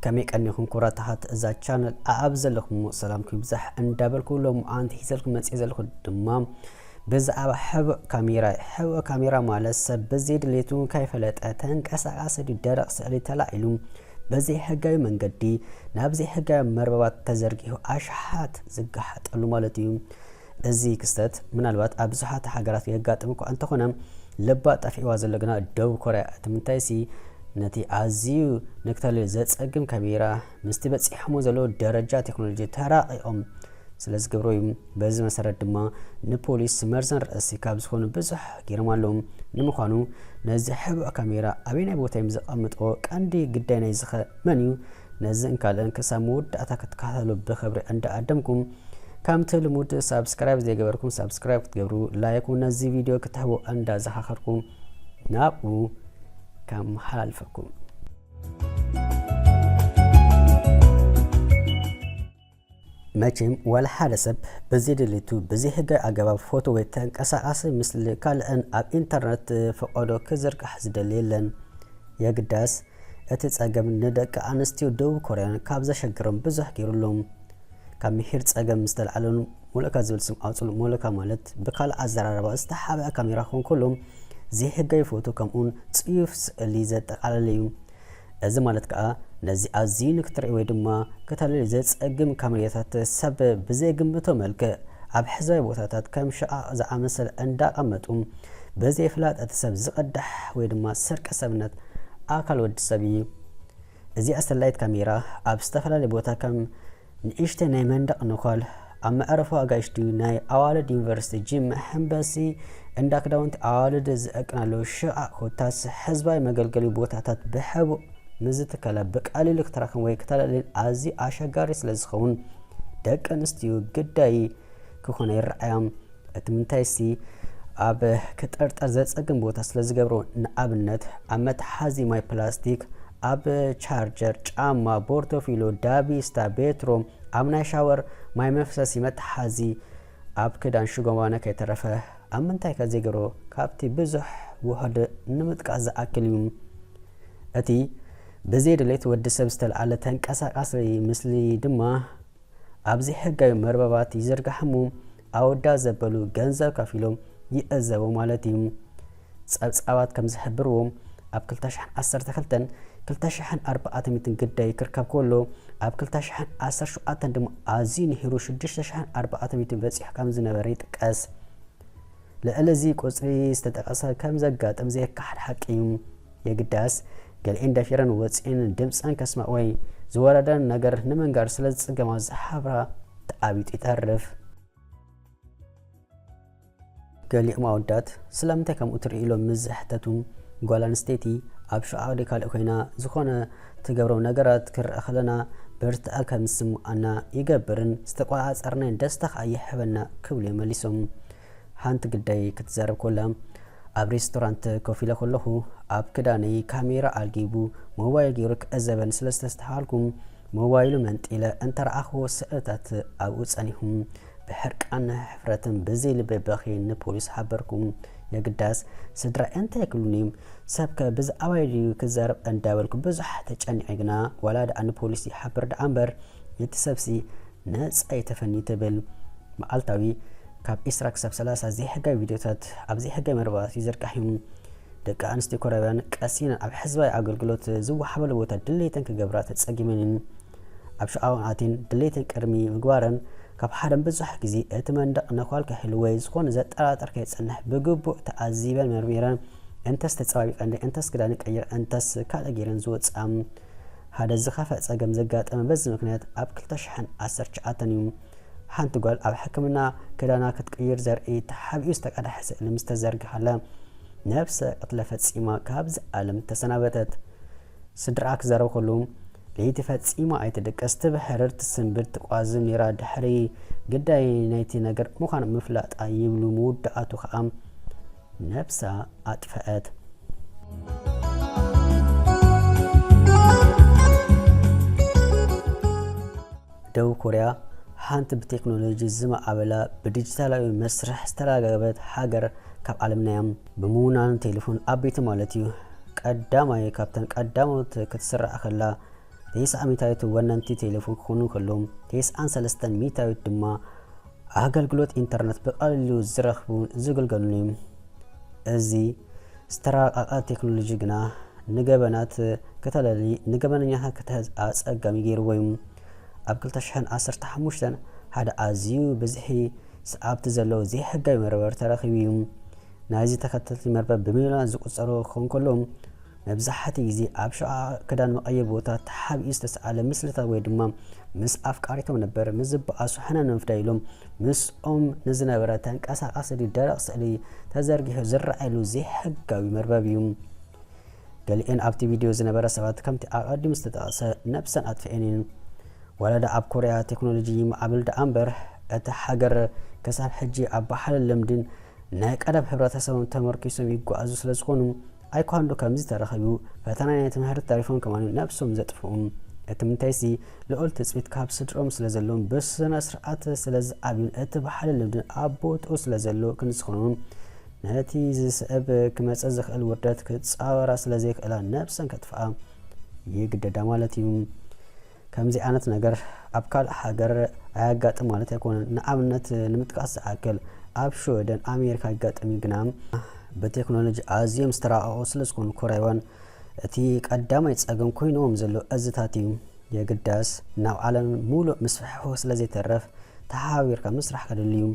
ከመይ ቀኒኹም ክቡራት ኣሓት እዛ ቻነል? ኣብ ዘለኹም ሰላምኩም ይብዛሕ እንዳበልኩ፣ ሎምዓንቲ ሒዘልኩም መፅየ ዘለኹ ድማ ብዛዕባ ሕቡእ ካሜራ። ሕቡእ ካሜራ ማለት ሰብ ብዘይድሌቱ ከይፈለጠ ተንቀሳቃሲ ድዩ ደረቕ ስእሊ ተላዒሉ ብዘይሕጋዊ መንገዲ ናብ ዘይሕጋዊ መርበባት ተዘርጊሑ ኣሽሓት ዝገሓጠሉ ማለት እዩ። እዚ ክስተት ምናልባት ኣብ ብዙሓት ሃገራት የጋጥም እኳ እንተኾነ፣ ልባ ጠፊእዋ ዘሎ ግና ደቡብ ኮርያ። እቲ ምንታይሲ፣ ነቲ ኣዝዩ ንክተልል ዘጸግም ካሜራ ምስቲ በጺሖሞ ዘለዉ ደረጃ ቴክኖሎጂ ተራቒቖም ስለ ዝገብሮ እዩ። በዚ መሰረት ድማ ንፖሊስ መርዘን ርእሲ ካብ ዝኾኑ ብዙሕ ገይሮም ኣለዉ። ንምዃኑ ነዚ ሕቡእ ካሜራ ኣበየናይ ቦታ እዮም ዘቐምጥዎ? ቀንዲ ግዳይ ናይዚ ኸ መን እዩ? ነዚን ካልእን ክሳብ መወዳእታ ክትከታተሉ ብኽብሪ እንዳኣደምኩም፣ ከምቲ ልሙድ ሳብስክራይብ ዘይገበርኩም ሳብስክራይብ ክትገብሩ፣ ላይክ እውን ነዚ ቪድዮ ክትህቡ እንዳዘኻኸርኩም ናብኡ ከመሓላልፈኩም። መቸም ዋላ ሓደ ሰብ ብዘይድሌቱ ብዘይሕጋዊ ኣገባብ ፎቶ ወይ ተንቀሳቃሲ ምስሊ ካልእን ኣብ ኢንተርነት ፈቐዶ ክዝርጋሕ ዝደሊ የለን። የግዳስ እቲ ጸገም ንደቂ ኣንስትዮ ደቡብ ኮርያን ካብ ዘሸግሮም ብዙሕ ገይሩ ኣሎ። ካብ ምሒር ጸገም ዝተልዓለን ሞለካ ዝብል ስም ኣውጽሉ። ሞለካ ማለት ብካልእ ኣዘራርባ ዝተሓብአ ካሜራ ክኸውን ከሎ ዘይሕጋዊ ፎቶ ከምኡውን ጽዩፍ ስእሊ ዘጠቓለለ እዩ። እዚ ማለት ከኣ ነዚ ኣዝዩ ንክትርኢ ወይ ድማ ክተልል ዘጸግም ካሜራታት ሰብ ብዘይግምቶ መልክዕ ኣብ ሕዝባዊ ቦታታት ከም ሽቓቕ ዝኣመሰለ እንዳቐመጡ ብዘይፍላጥ እቲ ሰብ ዝቐዳሕ ወይ ድማ ስርቂ ሰብነት ኣካል ወዲ ሰብ እዩ። እዚኣ ሰላይት ካሜራ ኣብ ዝተፈላለየ ቦታ ከም ንእሽተይ ናይ መንደቕ ነዃል፣ ኣብ መዕረፎ ኣጋይሽ ድዩ፣ ናይ ኣዋልድ ዩኒቨርሲቲ ጂም መሐንበሲ፣ እንዳ ክዳውንቲ ኣዋልድ ዝእቅናሉ ሽቓቕ ኮታስ ሕዝባዊ መገልገሊ ቦታታት ብሕቡእ ምስ ዝትከላ ብቐሊሉ ክትረኽብን ወይ ክተልዕልን ኣዝዩ ኣሸጋሪ ስለ ዝኸውን ደቂ ኣንስትዮ ግዳይ ክኾና ይረኣያ። እቲ ምንታይሲ ኣብ ክጥርጠር ዘጸግም ቦታ ስለ ዝገብሮ፣ ንኣብነት ኣብ መትሓዚ ማይ ፕላስቲክ፣ ኣብ ቻርጀር፣ ጫማ፣ ቦርቶፊሎ፣ ዳቢስታ፣ ቤትሮ፣ ኣብ ናይ ሻወር ማይ መፍሰሲ መትሓዚ፣ ኣብ ክዳን ሽጎማነ ከይተረፈ ኣብ ምንታይ ከ ዘይገብሮ? ካብቲ ብዙሕ ውሑድ ንምጥቃስ ዝኣክል እዩ። እቲ ብዘይ ድሌት ወዲ ሰብ ዝተልዓለ ተንቀሳቃሲ ምስሊ ድማ ኣብዚ ሕጋዊ መርበባት ይዝርጋሕ እሞ ኣወዳ ዘበሉ ገንዘብ ከፊሎም ይእዘቡ ማለት እዩ። ጸብጻባት ከም ዝሕብርዎ ኣብ ክልተ ሽሕን ዓሰርተ ክልተን ክልተ ሽሕን ኣርባዕተ ሚእትን ግዳይ ክርከብ ከሎ ኣብ ክልተ ሽሕን ዓሰርተ ሸውዓተን ድማ ኣዝዩ ንሂሩ ሽዱሽተ ሽሕን ኣርባዕተ ሚእትን በጺሑ ከም ዝነበረ ይጥቀስ። ልዕሊ እዚ ቁጽሪ ዝተጠቐሰ ከም ዘጋጥም ዘየካሕድ ሓቂ እዩ። የግዳስ ገሊኤን ደፊረን ወጺኤን ድምጸን ከስምዕ ወይ ዝወረደን ነገር ንምንጋር ስለ ዝጽገማ ዝሓብራ ተዓቢጡ ይተርፍ። ገሊኦም ኣወዳት ስለምንታይ ከምኡ ትርኢ ኢሎም ምስ ዝሕተቱ ጓል ኣንስተይቲ ኣብ ሸቓቕ ድዩ ካልእ ኮይና ዝኾነ ትገብሮ ነገራት ክረኣ ከለና ብርትዐ ከም ዝስምዓና ይገብርን ዝተቆጻጸርናዮ ደስታ ከኣ ይህበና ክብሉ እዮም መሊሶም። ሓንቲ ግዳይ ክትዛረብ ኮላ ኣብ ሬስቶራንት ኮፍ ኢለ ከለኹ ኣብ ክዳነይ ካሜራ ኣልጊቡ ሞባይል ገይሩ ክዕዘበን ስለ ዝተስተሃልኩ ሞባይሉ መንጢለ እንተረኣኽዎ ስእልታት ኣብኡ ጸኒሑ ብሕርቃን ሕፍረትን ብዘይ ልቢ በኺ ንፖሊስ ሓበርኩ። የግዳስ ስድራ እንታይ ክብሉኒ እዮም? ሰብከ ብዛዕባይ ድዩ ክዛረብ እንዳበልኩ ብዙሕ ተጨኒቐ ግና ዋላ ደኣ ንፖሊስ ይሓብር ደኣ እምበር እቲ ሰብሲ ነጻ ይተፈኒ ትብል። መዓልታዊ ካብ ዒስራ ክሳብ ሰላሳ ዘይሕጋዊ ቪድዮታት ኣብ ዘይሕጋዊ መርበባት ይዝርጋሕ እዩ። ደቂ ኣንስትዮ ኮርያውያን ቀሲነን ኣብ ሕዝባዊ ኣገልግሎት ዝወሃበሉ ቦታ ድሌተን ክገብራ ተጸጊመን እየን። ኣብ ሸቓቕን ኣትየን ድሌተን ቅድሚ ምግባረን ካብ ሓደ ብዙሕ ግዜ እቲ መንደቕ ነዃል ክሕሉ ወይ ዝኾነ ዘጠራጥር ከየጸንሕ ብግቡእ ተዓዚበን መርሚረን እንተስ ተጸባቢቐን እንተስ ክዳን ቀይር እንተስ ካልእ ገይረን ዝወጻ። ሓደ ዝኸፍአ ጸገም ዘጋጠመ በዚ ምኽንያት ኣብ ክልተ ሽሕን ዓሰርተ ትሽዓተን እዩ። ሓንቲ ጓል ኣብ ሕክምና ክዳና ክትቅይር ዘርኢ ተሓቢኡ ዝተቀድሐ ስእሊ ምስ ተዘርግሓላ ነብሰ ቅትለ ፈጺማ ካብዚ ዓለም ተሰናበተት። ስድራኣ ክዛረቡ ከለዉ ለይቲ ፈጺማ ኣይትድቅስ፣ ትብሕርር፣ ትስንብድ፣ ትቋዝም ነይራ። ድሕሪ ግዳይ ናይቲ ነገር ምዃኑ ምፍላጣ ይብሉ መወዳእቱ ከኣ ነብሳ ኣጥፈአት። ደቡብ ኮርያ ሓንቲ ብቴክኖሎጂ ዝማዕበላ ብዲጂታላዊ መስርሕ ዝተረጋገበት ሃገር ካብ ዓለምና እያ። ብምውናን ቴሌፎን ኣቢቲ ማለት እዩ። ቀዳማይ ካብተን ቀዳሞት ክትስራዕ ከላ፣ ተስዓ ሚእታዊት ወነንቲ ቴሌፎን ክኾኑ እንከለዉ፣ ተስዓን ሰለስተን ሚእታዊት ድማ ኣገልግሎት ኢንተርነት ብቐሊሉ ዝረኽቡን ዝግልገሉን እዩ። እዚ ዝተራቐቐ ቴክኖሎጂ ግና ንገበናት ከተለሊ፣ ንገበነኛታት ክትሕዝ ኣጸጋሚ ገይርዎ እዩ። ኣብ ክልተ ሽሕን ዓሰርተ ሓሙሽተን ሓደ ኣዝዩ ብዝሒ ሰዓብቲ ዘለዎ ዘይሕጋዊ መርበብ ተረኺቡ እዩ። ናይዚ ተኸተልቲ መርበብ ብሚልዮናት ዝቑጸሩ ክኸውን ከሎ፣ መብዛሕትኡ ግዜ ኣብ ሸቓቕ ክዳን መቐየሪ ቦታ ተሓቢኡ ዝተሰኣለ ምስልታት ወይ ድማ ምስ ኣፍቃሪቶም ነበር ምስ ዝበኣሱ ሕነ ንምፍዳይ ኢሎም ምስኦም ንዝነበረ ተንቀሳቓሲ ደረቕ ስእሊ ተዘርጊሑ ዝረኣየሉ ዘይሕጋዊ መርበብ እዩ። ገሊኤን ኣብቲ ቪድዮ ዝነበረ ሰባት ከምቲ ኣቐዲሙ ዝተጠቕሰ ነብሰን ኣጥፍኤን እየን። ወለዳ ኣብ ኮርያ ቴክኖሎጂ ይማዕብል ደኣ እምበር፣ እታ ሃገር ክሳብ ሕጂ ኣብ ባህልን ልምድን ናይ ቀደም ሕብረተሰቦም ተመርኪሶም ይጓዓዙ ስለ ዝኾኑ፣ ኣይኳንዶ ከምዚ ተረኺቡ ፈተና ናይ ትምህርቲ ተሪፎም ከማን ነብሶም ዘጥፍኡ። እቲ ምንታይሲ ልዑል ትጽቢት ካብ ስድሮም ስለ ዘለዎም ብስነ ስርዓት ስለ ዝዓብዩን እቲ ባህልን ልምድን ኣብ ቦትኡ ስለ ዘሎ ክንስኾኑ ነቲ ዝስዕብ ክመጽእ ዝኽእል ውርደት ክጻወራ ስለ ዘይክእላ ነብሰን ከጥፍኣ ይግደዳ ማለት እዩ። ከምዚ ዓይነት ነገር ኣብ ካልእ ሃገር ኣያጋጥም ማለት ኣይኮነን። ንኣብነት ንምጥቃስ ዝኣክል ኣብ ሽወደን ኣሜሪካ ይጋጠም እዩ፣ ግና ብቴክኖሎጂ ኣዝዮም ዝተራቐቑ ስለ ዝኾኑ ኮርያውያን እቲ ቀዳማይ ጸገም ኮይንዎም ዘሎ እዝታት እዩ። የግዳስ ናብ ዓለም ሙሉእ ምስፍሕፍሑ ስለ ዘይተርፍ ተሓባቢርካ ምስራሕ ከድሊ እዩ።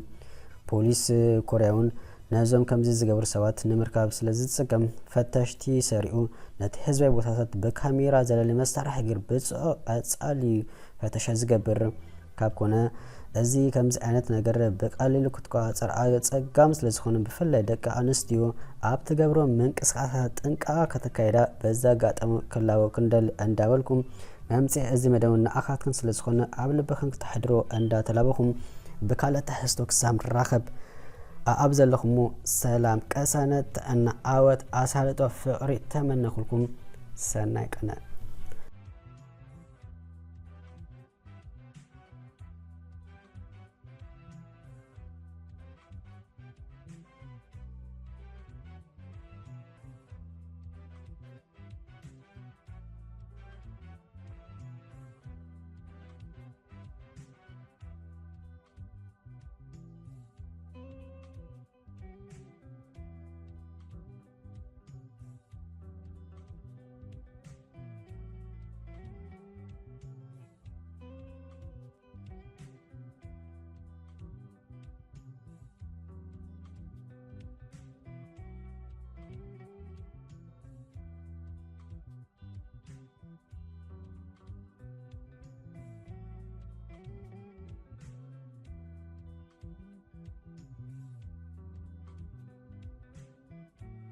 ፖሊስ ኮርያ እውን ነዞም ከምዚ ዝገብሩ ሰባት ንምርካብ ስለ ዝጸገም ፈተሽቲ ሰሪኡ ነቲ ህዝባዊ ቦታታት ብካሜራ ዘለሊ መሳርሒ ገይሩ ብጽዑቕ ቀጻሊ ፈተሻ ዝገብር ካብ ኮነ እዚ ከምዚ ዓይነት ነገር ብቐሊሉ ክትቆጻጸር ኣጸጋሚ ስለ ዝኾነ ብፍላይ ደቂ ኣንስትዮ ኣብ ትገብሮ ምንቅስቃሳት ጥንቃቐ ከተካይዳ በዚ ኣጋጣሚ ክላበወክን ደሊ እንዳበልኩ መምጽኢ እዚ መደብ ንዓኻትክን ስለ ዝኾነ ኣብ ልብኽን ክተሕድሮ እንዳተላበኹም ብካልእ ትሕዝቶ ክሳብ ንራኸብ ኣኣብ ዘለኹሞ ሰላም፣ ቅሳነት፣ ጥዕና፣ ዓወት፣ ኣሳልጦ፣ ፍቕሪ ተመነኹልኩም። ሰናይ ቅነ።